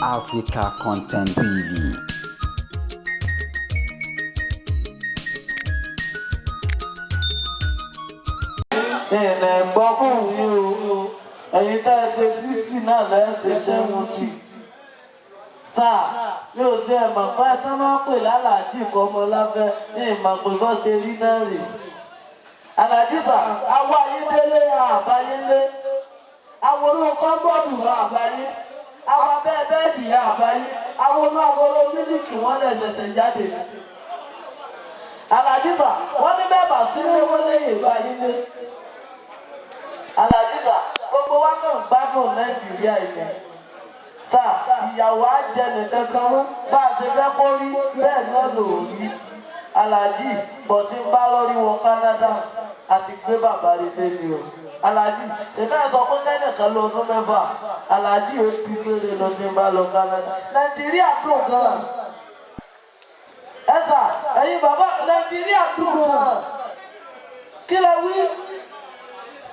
Africa Content TV. Ìrìn gbọ́kùn yín o, ẹ̀yin tá ẹ ṣe 60 náà lẹ́sẹ̀ 70. Sáà mi ò tiẹ̀ mọ̀ pé ẹ tán máa ń pè lálàájì Kọ́mọláfẹ́ ní ìmọ̀ pé bọ́ ṣe rí náà rè. Àlàjì sà, awọ ayédélé àbáyélé, àwọn olú kọ́ńbọ̀dù àbáyé, àwọn abẹ́ bẹ́ẹ̀dì àbáyé, àwọn olú agolo mílíkì wọ́n lẹ̀ ṣẹ̀ṣẹ̀ jáde. Àlàjì sà, wọ́n ní bẹ́ẹ̀ bá sílé wọ́n lẹ́yìn ìbáyé lé. Àlàjì sà, gbogbo wa kàn gbádùn Nàìjíríà ilẹ̀. Sà, ìyàwó á jẹ nìkan kan mọ́, bá a ṣe fẹ́ kó rí bẹ́ẹ̀ náà lò ó rí. Àlàjì bọ̀ tí ń bá lórí wọ Canada àti gbé bàbá rí débi o. Àlàjì, èmi ẹ̀ sọ pé kẹ́nìkan lọ ọdún 6, Àlàjì ó ti péré lọ tí ń bá lọ Canada. Nàìjíríà dùn gan-an. Ẹ sà, ẹ̀yin bàbá, Nàìjíríà dùn gan-an. Kí lẹ wí?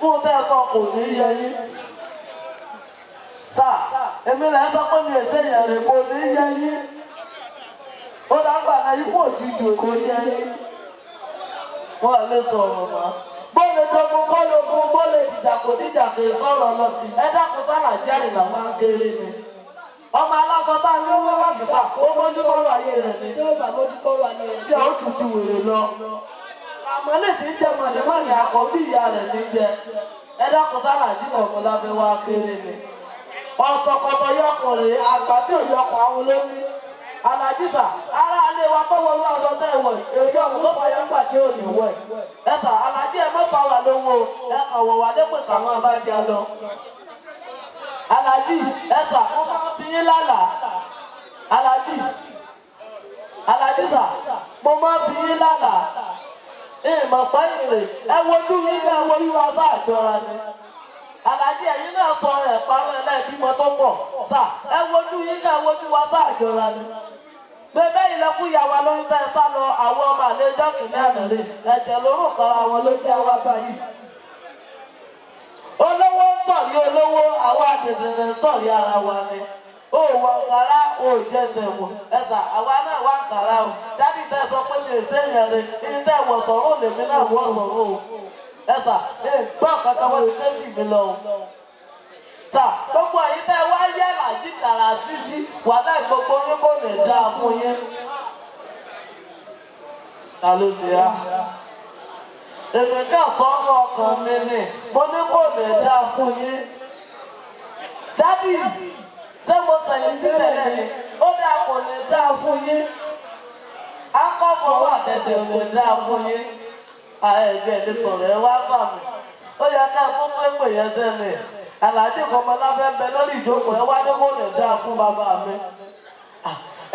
Fún tẹ́ ẹ sọ kò ní yẹ yín. Sà, èmi lẹ́ sọ pé mi ò séyàn rè kò ní yẹ yín. Ó dàgbà náà ikú òjijì kò yẹ yín. Wọ́n lè sọ̀rọ̀ mọ́. Bóle dogun bóle ogun bóle dìjà kò dìjà kò sọ̀rọ̀ lọ. Ẹ dákun sára jẹ́rìí làwọn akéré ni. Ọmọ alákọ̀ọ́ta ni ó wá wá síta, ó mójú kọ́rọ̀ ayé rẹ̀ ni. Tí ó bá mójú kọ́rọ̀ ayé rẹ̀. Tí a ó tún ti wèrè lọ. Àmọ́ lè ti ń jẹ mọ̀lẹ́mọ̀lẹ́ àkọ́bí ìyá rẹ̀ ní jẹ. Ẹ dákun sára jí kọ̀ọ̀kan lábẹ́ wá kéré ni. Ọ̀sọ̀kọ̀tọ̀ yọkùnrin àgbà tí ò yọkùn àwọn olómi. Àlàjì sà, ará ilé wa tó wọlé aṣọ tẹ́ ẹ wọ̀ yìí, èyí ọ̀hún ló fàyà ńgbà tí ò ní wọ̀ yìí. Ẹ sà, Àlàjì ẹ mọ́ fa wà lówó, ẹ kàn wọ̀ wá dépò káwọn bá jẹ lọ. Àlàjì ẹ sà, mo máa ń fi yín lálàá. Àlàjì, Àlàjì sà, mo máa ń fi yín lálàá. Ìmọ̀ pẹ́yìn rè, ẹ wojú yín ẹ wo yín wá bá àjọra ni. Àlàjì ẹ̀yin náà sọ ẹ̀ parọ́ ẹlẹ́bímọ tó pọ̀. Sà, ẹ wojú yín ẹ wojú wa bá àjọra ni. Bẹ́ẹ̀ ilẹ̀kùn ìyá wa lóyún tẹ́ ẹ sá lọ àwọn ọmọ àlejò kìíní àná rè, ẹ̀jẹ̀ lórúkọ ara wọn ló jẹ́ wá báyìí. Olówó ń sọ̀rí olówó, àwa àdèdèrè ń sọ̀rí ara wa ni. Ó wọ nkàrá, ó jẹsẹ̀ wò. Ẹ sà, àwa náà wá nkàrá o. Dádì tẹ́ sọ pé mi ò séyàn rè, ní tẹ́ wọ̀ sọ̀rọ̀ lèmi náà wọ̀ sọ̀rọ̀ o. Ẹ sà, ẹ gbọ́ kankan wọ́n ti tẹ́sí mi lọ o. Sà, gbogbo ẹ̀yin tẹ́ wá yẹ́ làjí kàrà sísí, wàhálà gbogbo yín kò lè dáa fún yín. Ta ló ṣe á? Èmi kàn sọ́nù ọkàn mi ni, mo ní kò lè dáa fún yín. Dádì, ṣé mo tẹ̀yìn sílẹ̀ ni? Ó dáa kò lè dáa fún yín. Akọ́fọwọ́ àtẹ̀sẹ̀ ò lè dáa fún yín. Àẹ̀jẹ̀ lè sọ̀rọ̀ ẹ wá bà mí. Ó yẹ ká fún pépè yẹn sẹ́ni. Àlàjì Kọ́mọláfẹ́ ń bẹ lórí ìjókòó ẹ wá ní kò lè dáa fún bàbá mi.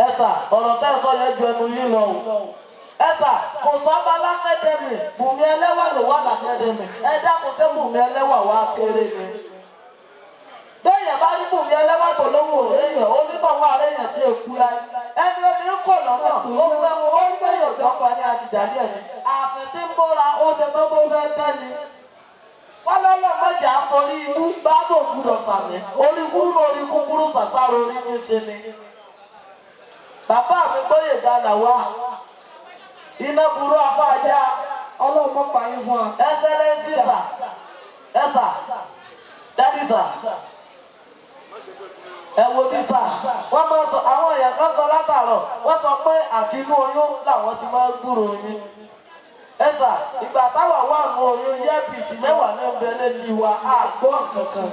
Ẹ sà, ọ̀rọ̀ tẹ́ ẹ sọ yẹn ju ẹnu yín lọ o. Ẹ sà, kò sọ́ba lákẹ́dẹ̀mì, Bùnmi Ẹlẹ́wà ló wà lákẹ́dẹ̀mì. Ẹ dákun sí Bùnmi Ẹlẹ́wà wá kéré ni. Béèyàn bá rí Bùnmi Ẹlẹ́wà tó lówó èèyàn, onítọ̀wọ́ ààrẹ èèyàn tí èkú láyé. Ẹni omi ń kò lọ́nà, ó fẹ́ wo, ó ń gbẹ̀yàn jọ́pọ̀ ní àtìjáde ẹ̀ ni. Ààfin tí ń bóra, ó ṣe tó tó fẹ́ tẹ́ ni. Wọ́n lọ́lọ́ mọ̀jà forí ibú bá bò gbúdọ̀ sàmì. Orí kúrú lórí kúkúrú sàsáró orí ní ṣe ni. Bàbá mi gbóyè Gánà wá. Iná burú afáàjá. Ọlọ́run mọ́ pa yín fún wa. Ẹsẹ̀lẹ́sì sà. Ẹ sà. Dádì sà. Ẹ wo bí sà. Wọ́n máa sọ àwọn èèyàn kan sọ látàrọ̀. Wọ́n sọ pé àti inú oyún làwọn ti máa ń gbúròó yín. Ẹ sà, ìgbà táwa wà nù oyún yẹ́pìtì 10 ní ń bẹ létí wa, á gbọ́ nǹkan kan.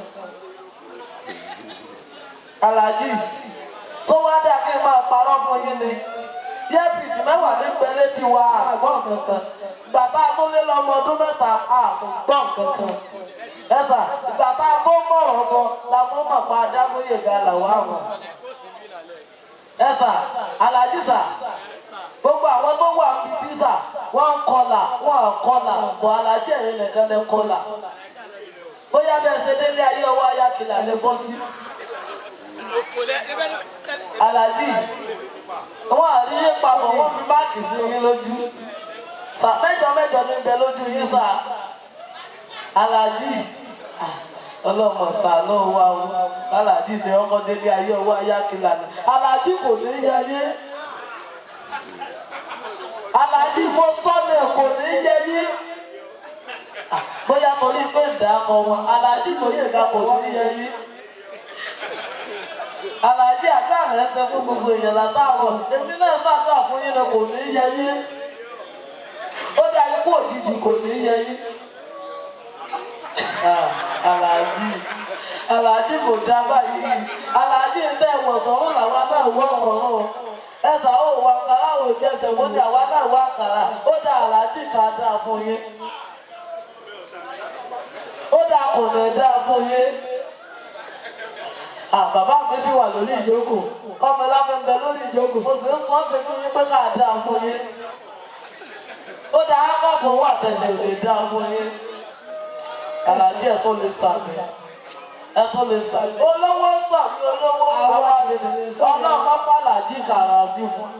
Àlàjì, tó wá dà kí n máa parọ́ fún yín ni. Yẹ́pìtì 10 ní ń bẹ létí wa, á gbọ́ nǹkan kan. Ìgbà tá a múlé lọ́mọ ọdún 3, á kò gbọ́ nǹkan kan. Ẹ sà, ìgbà tá a mú mọ̀rọ̀ sọ, la mú mọ̀ pa Adámúyèga làwọn àwọn. Ẹ sà, Àlàjì sà, gbogbo àwọn tó wà níbi títà, wọ́n ń kọlà, wọ́n ń kọlà, bọ̀ Àlàjì ẹ̀yin nìkan lè kọlà. Bóyá bẹ́ẹ̀ ṣe délé ayé ọwọ́ ayákìlà lè bọ́ sí. Àlàjì, wọ́n àrí yín papọ̀, wọ́n fi máàkì sí yín lójú. Sà mẹ́jọ mẹ́jọ ní bẹ lójú yín sà. Àlàjì, Ọlọ́mọ ṣàánú wa o. Aláàjì ṣe ọkọ délé ayé ọwọ́ ayákìlá ni. Aláàjì kò ní yẹ yé. Aláàjì mo sọ́nà kò ní yẹ yé. Bóyá torí pé ìdákọ̀ wọn, Aláàjì kò yẹ ká kò ní yẹ yé. Aláàjì àdúrà rẹ̀ ṣe fún gbogbo èèyàn látàárọ̀. Èmi náà ṣàdúrà fún yín ni kò ní yẹ yé. Ó dá ikú òjijì kò ní yẹ yín. Aláàjì Aláàjì kò dá báyìí. Aláàjì ń tẹ̀ wọ̀ sọ̀rọ̀ làwa náà wọ̀ sọ̀rọ̀. Ẹ̀sà ó wọ àkàrà ò jẹ sẹ̀wọ́n ní àwa náà wọ àkàrà. Ó dá Aláàjì ká dáa fún yín. Ó dá kò ní dáa fún yín. Bàbá mi ti wà lórí ìjókòó. Ọmọ láfẹ́ ń bẹ lórí ìjókòó. Mo sì ń sọ ọ́ fún yín pé ká dáa fún yín. Ó dá akọ́kọ̀ wà tẹ̀lé òde dáa fún yín. Àlàjì ẹ̀ tó lè sàmì. Ẹ̀ tó lè sàmì. Olówó sàmì olówó àwa ọlọ́mọ fàlàjì kàrà bí fún.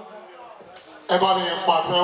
Ẹ bá mi pàtẹ.